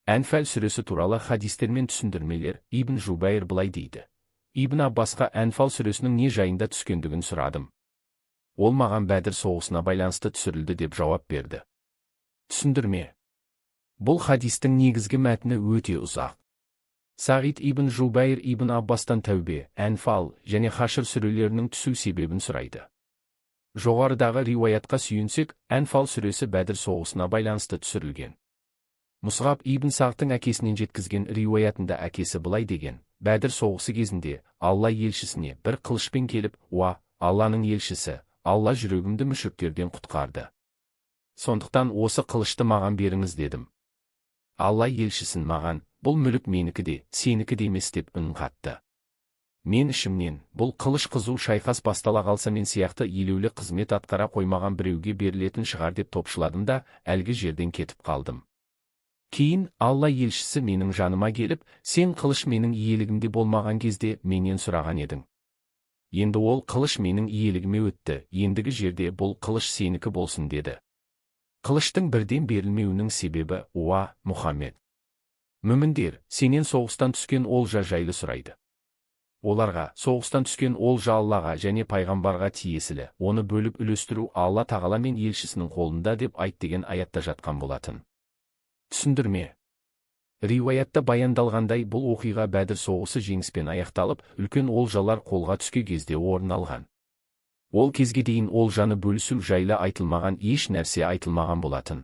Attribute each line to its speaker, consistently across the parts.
Speaker 1: Әнфәл сүресі туралы хадистер мен түсіндірмелер. Ибн Жубайр былай дейді: Ибн Аббасқа Әнфал сүресінің не жайында түскендігін сұрадым. Ол маған Бәдір соғысына байланысты түсірілді деп жауап берді. Түсіндірме. Бұл хадистің негізгі мәтіні өте ұзақ. Сағид ибн Жубайр ибн Аббастан Тәубе, Әнфал және Хашр сүрелерінің түсу себебін сұрайды. Жоғарыдағы риуаятқа сүйенсек, Әнфал сүресі Бәдір соғысына байланысты түсірілген. Мұсғаб ибн Сағдтың әкесінен жеткізген риуаятында әкесі былай деген: Бәдір соғысы кезінде Алла елшісіне бір қылышпен келіп, «Уа, Алланың елшісі, Алла жүрегімді мүшриктерден құтқарды. Сондықтан осы қылышты маған беріңіз» дедім. Алла елшісін маған, «Бұл мүлік менікі де, сенікі де емес» деп үн қатты. Мен ішімнен, бұл қылыш қызу шайқас бастала қалса, мен сияқты елеулі қызмет атқара қоймаған біреуге берілетін шығар деп топшыладым да, әлгі жерден кетіп қалдым. Кейін Алла елшісі менің жаныма келіп, «Сен қылыш менің иелігімде болмаған кезде менен сұраған едің. Енді ол қылыш менің иелігіме өтті, ендігі жерде бұл қылыш сенікі болсын» деді. Қылыштың бірден берілмеуінің себебі: «Уа, Мұхаммед! Мүміндер сенен соғыстан түскен олжа жайлы сұрайды. Оларға: соғыстан түскен олжа Аллаға және пайғамбарға тиесілі, оны бөліп үлестіру Алла тағала мен елшісінің қолында деп айт» деген аятта жатқан болатын. Түсіндірме. Риуаятта баяндалғандай, бұл оқиға Бәдір соғысы жеңіспен аяқталып, үлкен олжалар қолға түскен кезде орын алған. Ол кезге дейін олжаны бөлісу жайлы айтылмаған, еш нәрсе айтылмаған болатын.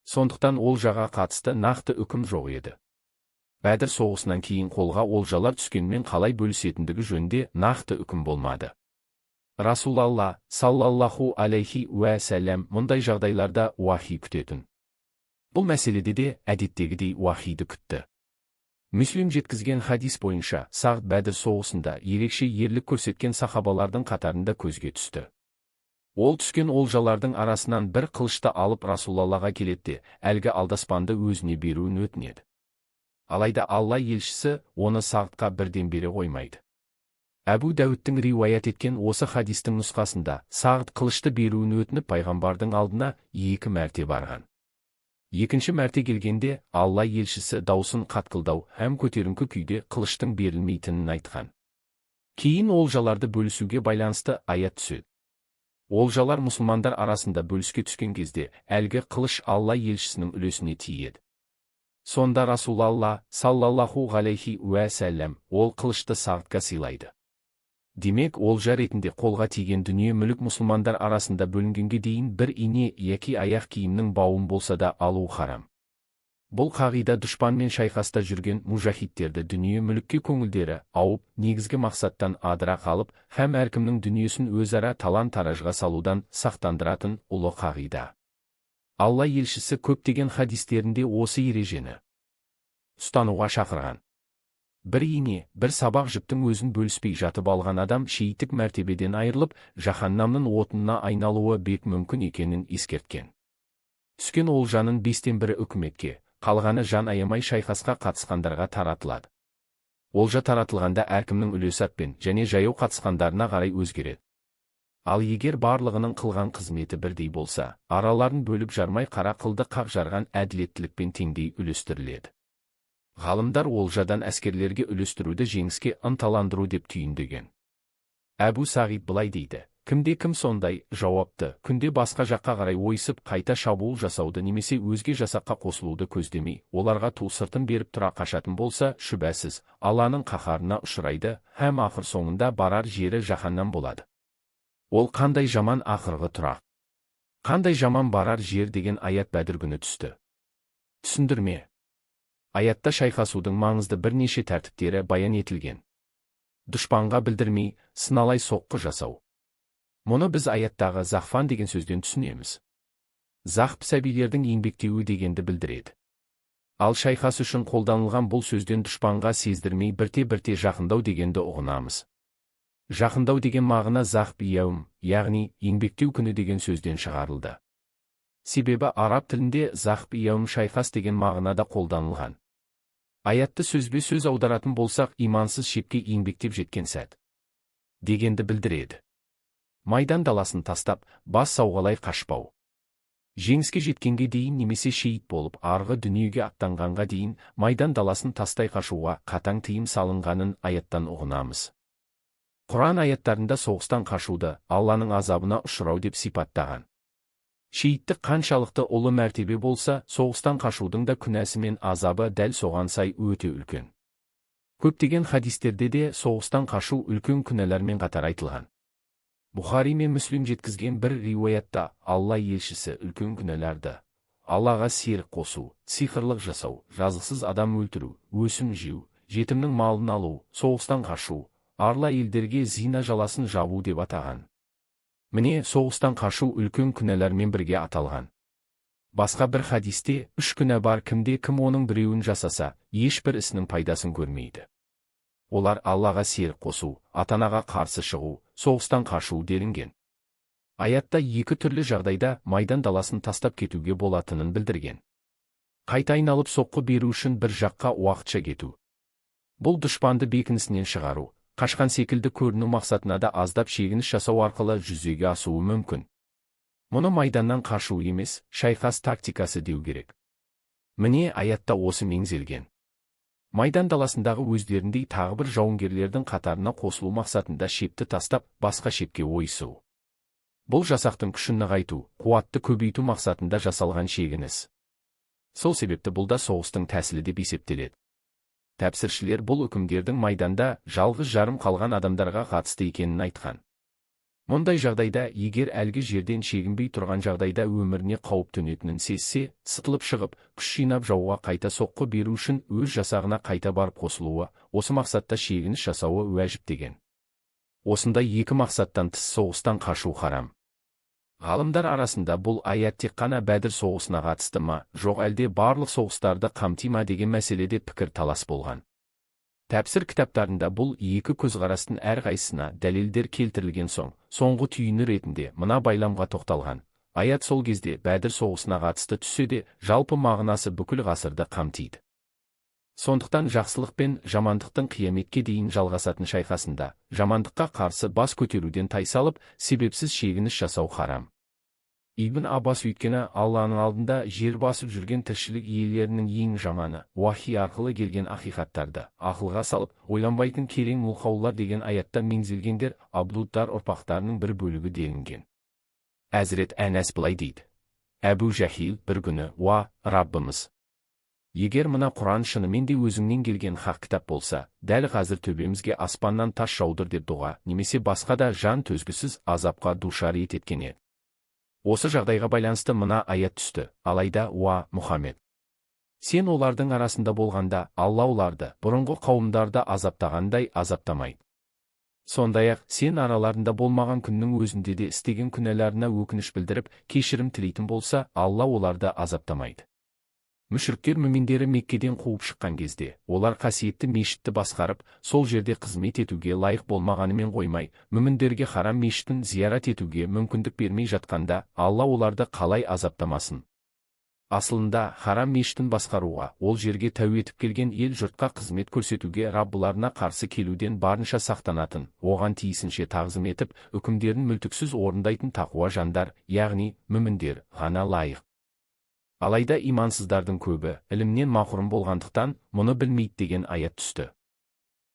Speaker 1: Сондықтан олжаға қатысты нақты үкім жоқ еді. Бәдір соғысынан кейін қолға олжалар түскенмен, қалай бөлісетіндігі жөнінде нақты үкім болмады. Расулалла, саллаллаху алейхи уә сәлләм, мұндай жағдайларда уахи күтетін. Бұл мәселеде де әдеттегідей уахиді күтті. Мүслим жеткізген хадис бойынша, Сағд Бәдір соғысында ерекше ерлік көрсеткен сахабалардың қатарында көзге түсті. Ол түскен олжалардың арасынан бір қылышты алып, Расулаллаға келеді де, әлгі алдаспанды өзіне беруін өтінеді. Алайда Алла елшісі оны Сағдқа бірден бере қоймайды. Әбу Дәуіттің риуаят еткен осы хадистің нұсқасында Сағд қылышты беруін өтініп, пайғамбардың алдына екі мәрте барған. Екінші мәрте келгенде Алла елшісі даусын қатқылдау һәм көтеріңкі күйде қылыштың берілмейтінін айтқан. Кейін олжаларды бөлісуге байланысты аят түседі. Олжалар мұсылмандар арасында бөліске түскен кезде әлгі қылыш Алла елшісінің үлесіне тиеді. Сонда Расулалла, саллаллаху ғалейхи уә сәлләм, ол қылышты Сағдқа сыйлайды. Демек, олжа ретінде қолға тиген дүние мүлік мұсылмандар арасында бөлінгенге дейін бір ине яки аяқ киімнің бауын болса да алу харам. Бұл қағида дұшпанмен шайқаста жүрген мужахидтерді дүние мүлікке көңілдері ауып, негізгі мақсаттан адыра қалып, һәм әркімнің дүниесін өзара талан-таражға салудан сақтандыратын ұлы қағида. Алла елшісі көптеген хадистерінде осы ережені ұстануға шақырған. Бір ине, бір сабақ жіптің өзін бөліспей жатып алған адам шейіттік мәртебеден айырылып, жаһаннамның отынына айналуы бек мүмкін екенін ескерткен. Түскен олжаның бестен бірі үкіметке, қалғаны жан аямай шайқасқа қатысқандарға таратылады. Олжа таратылғанда әркімнің үлесі атпен және жаяу қатысқандарына қарай өзгереді. Ал егер барлығының қылған қызметі бірдей болса, араларын бөліп жармай, қара қылды қақ жарған әділеттілікпен теңдей үлестіріледі. Ғалымдар олжадан әскерлерге үлестіруді жеңіске ынталандыру деп түйіндеген. Әбу Сағид былай дейді: Кімде кім сондай жауапты күнде басқа жаққа қарай ойысып, қайта шабуыл жасауды немесе өзге жасаққа қосылуды көздемей, оларға ту сыртын беріп тұра қашатын болса, шүбәсіз, Алланың қаһарына ұшырайды һәм ақыр соңында барар жері жаһаннам болады. Ол қандай жаман ақырғы тұрақ! Қандай жаман барар жер деген аят Бәдір күні түсті. Түсіндірме. Аятта шайқасудың маңызды бірнеше тәртіптері баян етілген. Дұшпанға білдірмей, сыналай соққы жасау. Мұны біз аяттағы захфан деген сөзден түсінеміз. Захп сәбилердің еңбектеуі дегенді білдіреді. Ал шайқас үшін қолданылған бұл сөзден дұшпанға сездірмей бірте-бірте жақындау дегенді ұғынамыз. Жақындау деген мағына захп яум, яғни еңбектеу күні деген сөзден шығарылды. Себебі араб тілінде захп яум шайқас деген мағынада қолданылған. Аятты сөзбе-сөз аударатын болсақ, имансыз шепке еңбектеп жеткен сәт дегенді білдіреді. Майдан даласын тастап, бас сауғалай қашпау. Жеңіске жеткенге дейін немесе шейіт болып арғы дүниеге аттанғанға дейін майдан даласын тастай қашуға қатаң тыйым салынғанын аяттан ұғынамыз. Құран аяттарында соғыстан қашуды Алланың азабына ұшырау деп сипаттаған. Шейіттік қаншалықты ұлы мәртебе болса, соғыстан қашудың да күнәсі мен азабы дәл соған сай өте үлкен. Көптеген хадистерде де соғыстан қашу үлкен күнәлармен қатар айтылған. Бұхари мен Мүслим жеткізген бір риуаятта Алла елшісі үлкен күнәларды Аллаға серік қосу, сиқырлық жасау, жазықсыз адам өлтіру, өсім жеу, жетімнің малын алу, соғыстан қашу, арлы елдерге зина жаласын жабу деп атаған. Міне, соғыстан қашу үлкен күнәлармен бірге аталған. Басқа бір хадисте үш күнә бар, кімде кім оның біреуін жасаса, ешбір ісінің пайдасын көрмейді. Олар Аллаға серік қосу, ата-анаға қарсы шығу, соғыстан қашу делінген. Аятта екі түрлі жағдайда майдан даласын тастап кетуге болатынын білдірген. Қайта айналып соққы беру үшін бір жаққа уақытша кету. Бұл дұшпанды бекінісінен шығару, қашқан секілді көріну мақсатына да аздап шегініс жасау арқылы жүзеге асуы мүмкін. Мұны майданнан қашу емес, шайқас тактикасы деу керек. Міне, аятта осы меңзелген. Майдан даласындағы өздеріндей тағы бір жауынгерлердің қатарына қосылу мақсатында шепті тастап, басқа шепке ойысу. Бұл жасақтың күшін нығайту, қуатты көбейту мақсатында жасалған шегініс. Сол себепті бұл да соғыстың тәсілі деп есептеледі. Тәпсіршілер бұл үкімдердің майданда жалғыз жарым қалған адамдарға қатысты екенін айтқан. Мұндай жағдайда, егер әлгі жерден шегінбей тұрған жағдайда өміріне қауіп төнетінін сезсе, сытылып шығып, күш жинап жауға қайта соққы беру үшін өз жасағына қайта барып қосылуы, осы мақсатта шегініс жасауы уәжіп деген. Осындай екі мақсаттан тыс соғыстан қашу харам. Ғалымдар арасында бұл аят тек қана Бәдір соғысына қатысты ма, жоқ әлде барлық соғыстарды қамти ма деген мәселеде пікір талас болған. Тәпсір кітаптарында бұл екі көзқарастың әрқайсысына дәлелдер келтірілген соң, соңғы түйіні ретінде мына байламға тоқталған. Аят сол кезде Бәдір соғысына қатысты түссе де, жалпы мағынасы бүкіл ғасырды қамтиды. Сондықтан жақсылық пен жамандықтың қияметке дейін жалғасатын шайқасында, жамандыққа қарсы бас көтеруден тайсалып, себепсіз шегініс жасау харам. Ибн Аббас өйткені Алланың алдында жер басып жүрген тіршілік иелерінің ең жаманы, уахи арқылы келген ақиқаттарды ақылға салып, ойланбайтын керең мылқаулар деген аятта меңзелгендер Абдуддар ұрпақтарының бір бөлігі делінген. Әзірет Әнәс былай дейді. Әбу Жәһил бір күні, «Уа, Раббымыз! Егер мына Құран шынымен де өзіңнен келген хақ кітап болса, дәл қазір төбемізге аспаннан тас жаудыр» деп дұға, немесе басқа да жан төзгісіз азапқа душар еткен еді. Осы жағдайға байланысты мына аят түсті. Алайда, уа, Мұхаммед! Сен олардың арасында болғанда, Алла оларды, бұрынғы қауымдарды азаптағандай азаптамайды. Сондай-ақ, сен араларында болмаған күннің өзінде де істеген күнәларына өкініш білдіріп, кешірім тілейтін болса, Алла оларды азаптамайды. Мүшіріктер мүминдері Меккеден қуып шыққан кезде, олар қасиетті мешітті басқарып, сол жерде қызмет етуге лайық болмағанымен қоймай, мүминдерге харам мешітін зиярат етуге мүмкіндік бермей жатқанда, Алла оларды қалай азаптамасын? Асылында, харам мешітін басқаруға, ол жерге тәу етіп келген ел жұртқа қызмет көрсетуге Раббыларына қарсы келуден барынша сақтанатын, оған тиісінше тағзым етіп, үкімдерін мүлтіксіз орындайтын тақуа жандар, яғни мүминдер ғана лайық. Алайда имансыздардың көбі ілімнен мақұрым болғандықтан мұны білмейді деген аят түсті.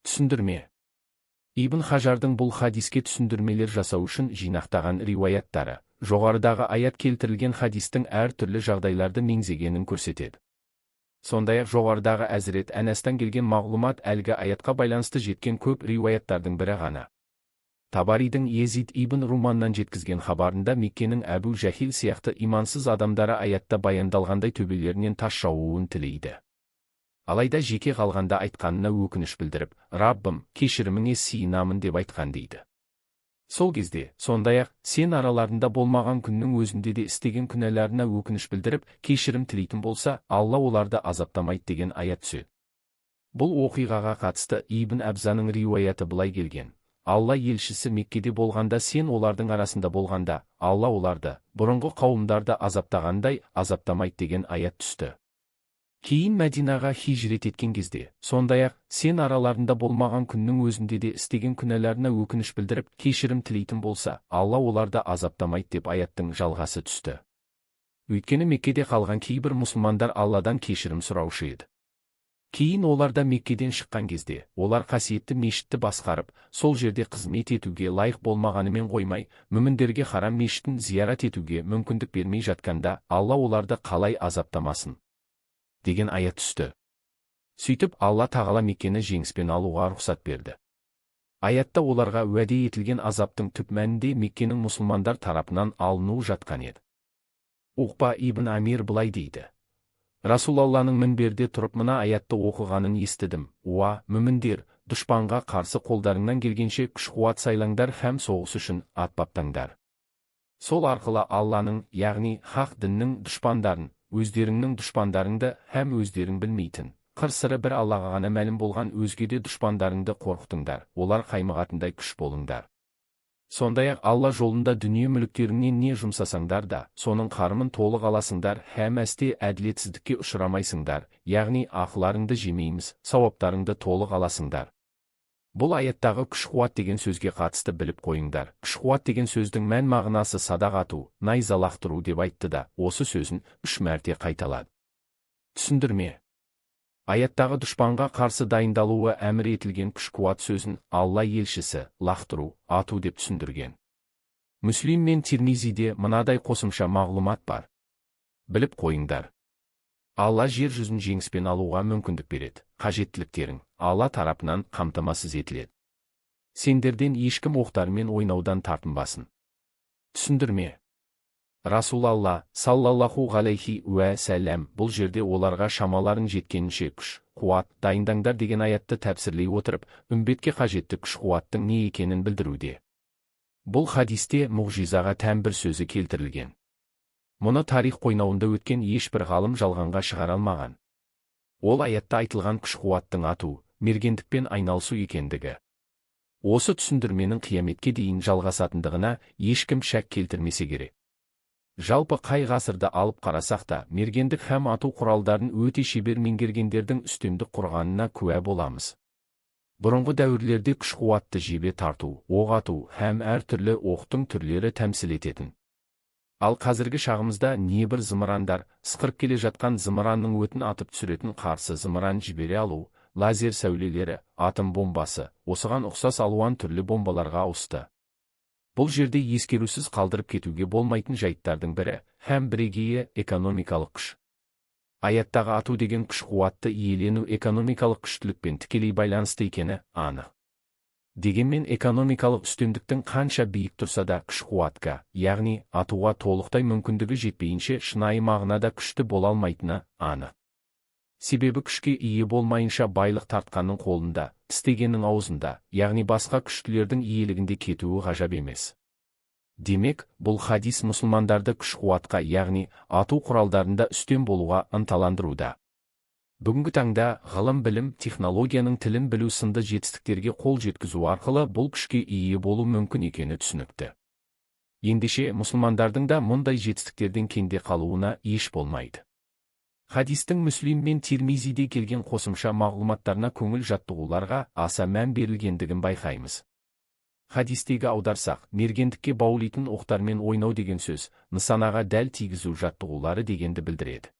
Speaker 1: Түсіндірме. Ибн Хажардың бұл хадиске түсіндірмелер жасау үшін жинақтаған риуаяттары, жоғарыдағы аят келтірілген хадистің әртүрлі жағдайларды меңзегенін көрсетеді. Сондай-ақ жоғарыдағы Әзірет Әнәстан келген мағлұмат әлгі аятқа байланысты жеткен көп риуаяттардың бірі ғана. Табаридің Езид ибн Руманнан жеткізген хабарында Меккенің Әбу Жәһил сияқты имансыз адамдары аятта баяндалғандай төбелерінен тас жаууын тілейді. Алайда жеке қалғанда айтқанына өкініш білдіріп, «Раббым, кешіріміңе сиынамын» деп айтқан дейді. Сол кезде, сондай-ақ, сен араларында болмаған күннің өзінде де істеген күнәларына өкініш білдіріп, кешірім тілейтін болса, Алла оларды азаптамайды деген аят түседі. Бұл оқиғаға қатысты Ибн Әбзаның риуаяты былай келген. Алла елшісі Меккеде болғанда сен олардың арасында болғанда, Алла оларды, бұрынғы қауымдарды азаптағандай, азаптамайды деген аят түсті. Кейін Мәдинаға хижрет еткен кезде, сондай-ақ, сен араларында болмаған күннің өзінде де істеген күнәларына өкініш білдіріп, кешірім тілейтін болса, Алла оларды азаптамайды деп аяттың жалғасы түсті. Өйткені Меккеде қалған кейбір мұсылмандар Алладан кешірім сұраушы еді. Кейін олар да Меккеден шыққан кезде, олар қасиетті мешітті басқарып, сол жерде қызмет етуге лайық болмағанымен қоймай, мүміндерге харам мешітін зиярат етуге мүмкіндік бермей жатқанда, Алла оларды қалай азаптамасын деген аят түсті. Сөйтіп Алла тағала Меккені жеңіспен алуға рұқсат берді. Аятта оларға уәде етілген азаптың түп мәнінде Меккенің мұсылмандар тарапынан алынуы жатқан еді. Уқба ибн Амир былай дейді. Расулалланың мінберде тұрып мына аятты оқығанын естідім. Уа, мүміндер, дұшпанға қарсы қолдарыңнан келгенше күш-қуат сайлаңдар һәм соғыс үшін ат баптаңдар. Сол арқылы Алланың, яғни хақ діннің дұшпандарын, өздеріңнің дұшпандарыңды һәм өздерің білмейтін, қыр-сыры бір Аллаға ғана мәлім болған өзге де дұшпандарыңды қорқытыңдар, олар қаймығатындай күш болыңдар. Сондай-ақ Алла жолында дүние мүліктеріңнен не жұмсасаңдар да, соның қарымын толық аласыңдар, һәм әсте әділетсіздікке ұшырамайсыңдар, яғни ақыларыңды жемейміз, сауаптарыңды толық аласыңдар. Бұл аяттағы күш-қуат деген сөзге қатысты біліп қойыңдар. Күш-қуат деген сөздің мән мағынасы садақ ату, найза лақтыру деп айтты да, осы сөзін 3 мәрте қайталады. Түсіндірме. Аяттағы дұшпанға қарсы дайындалуы әмір етілген күш-қуат сөзін Алла елшісі лақтыру, ату деп түсіндірген. Мүслим мен Тирмизиде мынадай қосымша мағлұмат бар. Біліп қойыңдар. Алла жер жүзін жеңіспен алуға мүмкіндік береді. Қажеттіліктерің Алла тарапынан қамтамасыз етіледі. Сендерден ешкім оқтармен ойнаудан тартынбасын. Түсіндірме. Расулалла, саллаллаху ғалейхи уә сәләм, бұл жерде оларға шамаларың жеткенінше күш, қуат, дайындаңдар деген аятты тәпсірлей отырып, үмбетке қажетті күш-қуаттың не екенін білдіруде. Бұл хадисте мұғжизаға тән бір сөзі келтірілген. Мұны тарих қойнауында өткен ешбір ғалым жалғанға шығара алмаған. Ол аятта айтылған күш-қуаттың ату, мергендікпен айналысу екендігі. Осы түсіндірменің қияметке дейін жалғасатындығына ешкім шәк келтірмесе керек. Жалпы қай ғасырды алып қарасақ та, мергендік һәм ату құралдарын өте шебер меңгергендердің үстемдік құрғанына куә боламыз. Бұрынғы дәуірлерде күш-қуатты жебе тарту, оқ ату һәм әртүрлі оқтың түрлері тәмсіл ететін. Ал қазіргі шағымызда небір зымырандар, сықырып келе жатқан зымыранның өтін атып түсіретін қарсы зымыран жібере алу, лазер сәулелері, атом бомбасы, осыған ұқсас алуан түрлі бомбаларға ауысты. Бұл жерде ескерусіз қалдырып кетуге болмайтын жайттардың бірі, һәм бірегейі экономикалық күш. Аяттағы ату деген күш-қуатты иелену экономикалық күштілікпен тікелей байланысты екені анық. Дегенмен экономикалық үстемдіктің қанша биік тұрса да күш-қуатқа, яғни атуға толықтай мүмкіндігі жетпейінше шынайы мағынада күшті бола алмайтыны анық. Себебі күшке ие болмайынша байлық тартқанның қолында, тістегеннің аузында, яғни басқа күштілердің иелігінде кетуі ғажап емес. Демек, бұл хадис мұсылмандарды күш-қуатқа, яғни ату құралдарында үстем болуға ынталандыруда. Бүгінгі таңда ғылым, білім, технологияның тілін білу сынды жетістіктерге қол жеткізу арқылы бұл күшке ие болу мүмкін екені түсінікті. Ендеше, мұсылмандардың да мұндай жетістіктерден кенде қалуына еш болмайды. Хадистің Мүслим мен Тирмизиде келген қосымша мағлұматтарына көңіл жаттығуларға аса мән берілгендігін байқаймыз. Хадистегі аударсақ, мергендікке баулитын оқтармен ойнау деген сөз, нысанаға дәл тигізу жаттығулары дегенді білдіреді.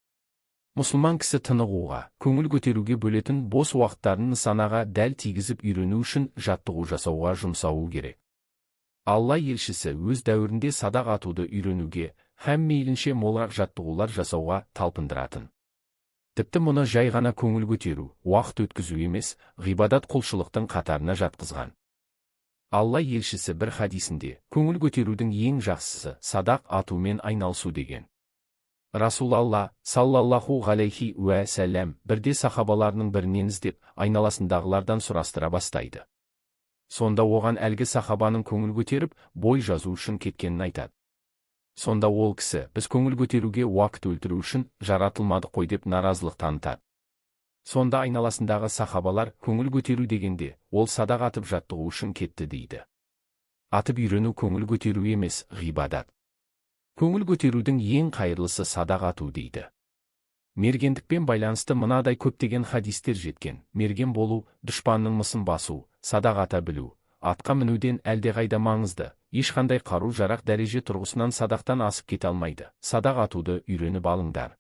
Speaker 1: Мұсылман кісі тынығуға, көңіл көтеруге бөлетін бос уақыттарын нысанаға дәл тигізіп үйрену үшін жаттығу жасауға жұмсауы керек. Алла елшісі өз дәуірінде садақ атуды үйренуге, һәм мейлінше молырақ жаттығулар жасауға талпындыратын. Тіпті мұны жай ғана көңіл көтеру, уақыт өткізу емес, ғибадат құлшылықтың қатарына жатқызған. Алла елшісі бір хадисінде, көңіл көтерудің ең жақсысы садақ атумен айналысу деген. Расулалла, саллаллаху ғалейхи уә сәләм, бірде сахабаларының бірінен іздеп, айналасындағылардан сұрастыра бастайды. Сонда оған әлгі сахабаның көңіл көтеріп, бой жазу үшін кеткенін айтады. Сонда ол кісі, біз көңіл көтеруге уақыт өлтіру үшін жаратылмадық қой деп наразылық танытады. Сонда айналасындағы сахабалар көңіл көтеру дегенде, ол садақ атып жаттығу үшін кетті дейді. Атып үйрену көңіл көтеру емес, ғибадат. Көңіл көтерудің ең қайырлысы садақ ату дейді. Мергендікпен байланысты мынадай көптеген хадистер жеткен. Мерген болу, дұшпанның мысын басу, садақ ата білу, атқа мінуден әлдеқайда маңызды, ешқандай қару-жарақ дәреже тұрғысынан садақтан асып кете алмайды, садақ атуды үйреніп алыңдар.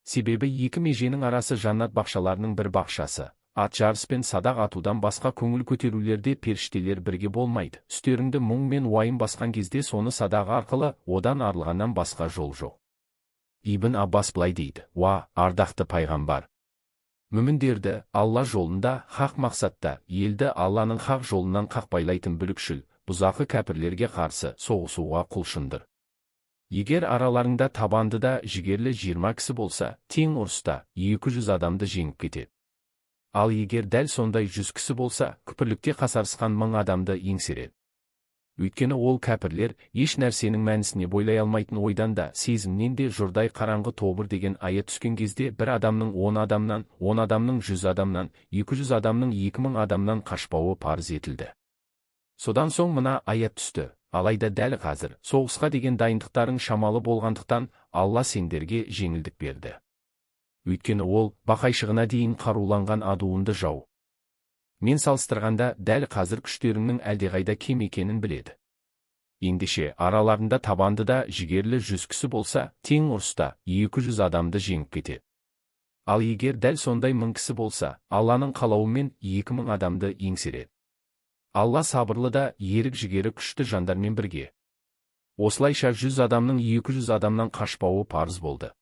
Speaker 1: Себебі екі меженің арасы жаннат бақшаларының бір бақшасы. Ат жарыс пен садақ атудан басқа көңіл көтерулерде періштелер бірге болмайды. Үстеріңді мұң мен уайым басқан кезде соны садаға арқылы одан арылғаннан басқа жол жоқ. Ибн Аббас былай дейді: Уа, ардақты пайғамбар! Мүміндерді Алла жолында, хақ мақсатта, елді Алланың хақ жолынан қақпайлайтын бүлікшіл, бұзақы кәпірлерге қарсы соғысуға құлшындыр. Егер араларыңда табанды да жігерлі 20 кісі болса, тең ұрыста 200 адамды жеңіп кетеді. Ал егер дәл сондай 100 кісі болса, күпірлікте қасарысқан 1000 адамды еңсереді. Өйткені ол кәпірлер еш нәрсенің мәнісіне бойлай алмайтын ойдан да, сезімнен де жұрдай қараңғы тобыр деген аят түскен кезде бір адамның 10 адамнан, 10 адамның 100 адамнан, 200 адамның 2000 адамнан қашпауы парыз етілді. Содан соң мына аят түсті. Алайда дәл қазір соғысқа деген дайындықтарың шамалы болғандықтан Алла сендерге жеңілдік берді. Өйткені ол бақайшығына дейін қаруланған адуынды жау. Мен салыстырғанда дәл қазір күштеріңнің әлдеқайда кем екенін біледі. Ендеше араларында табанды да жігерлі 100 кісі болса, тең ұрыста 200 адамды жеңіп кетеді. Ал егер дәл сондай 1000 кісі болса, Алланың қалауымен 2000 адамды еңсереді. Алла сабырлы да ерік жігері күшті жандармен бірге. Осылайша 100 адамның 200 адамнан қашпауы парыз болды.